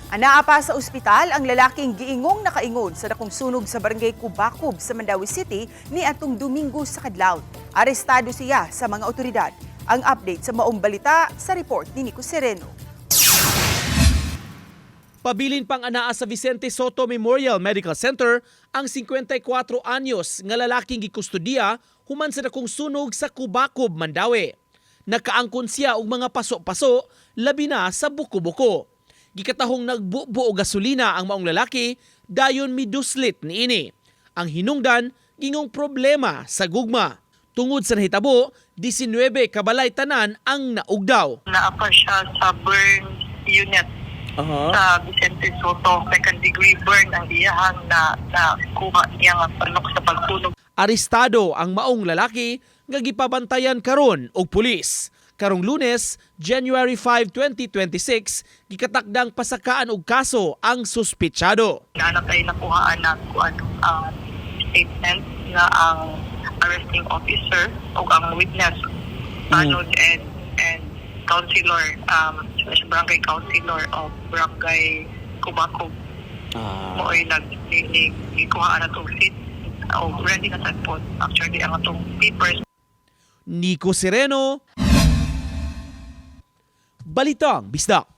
Anaa pa sa ospital ang lalaking giingong nakaingod sa dakong sunog sa Barangay Kubakob sa Mandaue City ni atong Domingo sa kadlawon. Arestado siya sa mga otoridad. Ang update sa maong balita sa report ni Nico Sereno. Pabilin pang anaa sa Vicente Sotto Memorial Medical Center ang 54 anyos nga lalaking gikustudiya human sa dakong sunog sa Kubakob, Mandaue. Nakaangkon siya og mga paso-paso, labi na sa buko-buko. Gikatahong nagbubo og gasolina ang maong lalaki, dayon miduslit niini. Ang hinungdan, gingong problema sa gugma. Tungod sa nahitabo, 19 kabalay tanan ang naugdaw. Naa pa siya sa burn unit sa Vicente Sotto. Second degree burn ang iyahang na na kuha niya nga panok sa pagsunog. Arestado ang maong lalaki nga gipabantayan karon og pulis. Karong Lunes, January 5, 2026, gikatakdang pasakaan og kaso ang suspitsado. Naa na tay nakuhaan na kuan ang statement nga ang arresting officer o ang witness, tanod and councilor slash barangay councilor of Barangay Kubakob, mao'y nag ni, ni, gikuhaan na tong seat o ready na sad po actually ang atong papers. Nico Sereno, Balitang Bisdak.